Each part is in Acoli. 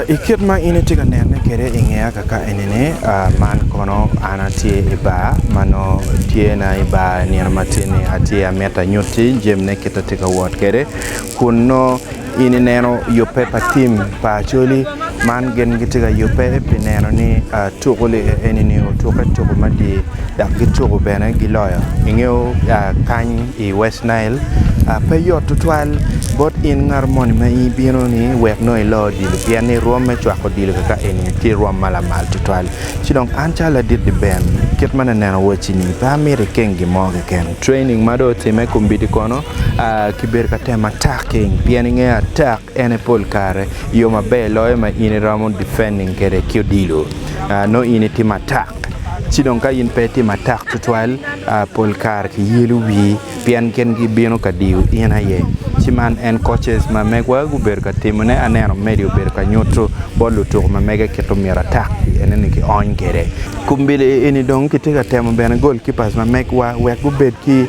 I kit ma in itye ka nene kwede i ngeya kaka eni-ni, man kono an atye i bar ma nongo tye na i bar nino ma tye-ni atye amito anyutti jamine kit ma tye ka wot kwede kun nongo in ineno yubbe pa tim pa Acholi man gin gitye ka yubbe pi neno ni tuko eni-ni otukke tuko madit dok gituko bene giloyo ingeyo kany i West Nile pe yot tutwal bot in ngat moni ma in ibino ni wek nongo ilo odilo pien ni rwom me cwako odilo kaka eni tye rwom ma lamal tutwal ci dong an calo ladit Ben kit ma aneno wacci ni pe amito ikeng gin mo keken. Training ma dong otime kombeddi kono kibedo ka temo attacking pien ingeyo attack en aye pol kare yo maber loyo ma in iromo defending kwede ki odilo nongo in itimo attack. Ci dong ka in pe itimo atak tutwal, pol kare kiyelo wii pien gin gibino ka diyo in aye. Ci man en coaches ma megwa gubedo ka timone, aneno Medi obedo ka nyuto bot lutuku ma mege kit omyero atak ene ni kiony kwede. Kombeddi eni dong kitye ka temo bene goalkeepers ma megwa wek gubed ki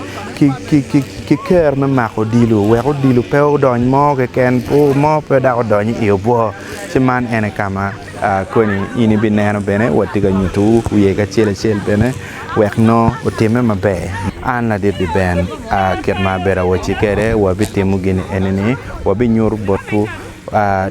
ki ker me mako odilo wek odilo pe odony mo keken, mo pe dok odony i obwo. Ci man ene ka ma Koni in ibineno bene watye ka nyutowu wiye ki acel acel bene wek nongo otimme maber. An ladit di Ben, kit ma abedo awacci kwede wabitimo gin eni-ni, wabinyuto botwu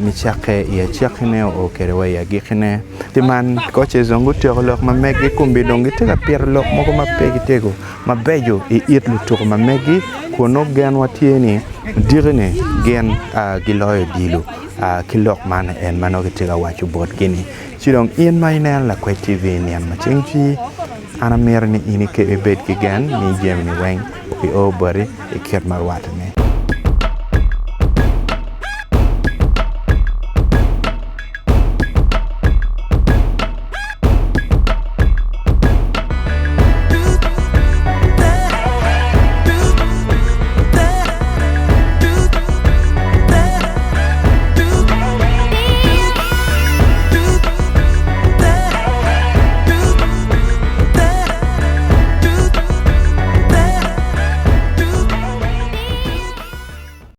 nicakke i acakkine o kwede wa i agikkine. Pi man, coaches dong gutyeko lok ma meggi kombi dong gitye ka pito lok mogo ma pe gitego mabeco i it lutuku ma meggi kun nongo genwa tye ni diki-ni gin giloyo odilo. Ki lok man en ma nongo kitye ka waco botgi-ni, ci dong in ma ineno Lakwec TV i nino ma ceng cwir, an amito ni in ibed ki gen ni jami-ni weng bio boti i kit ma rwatte-ni.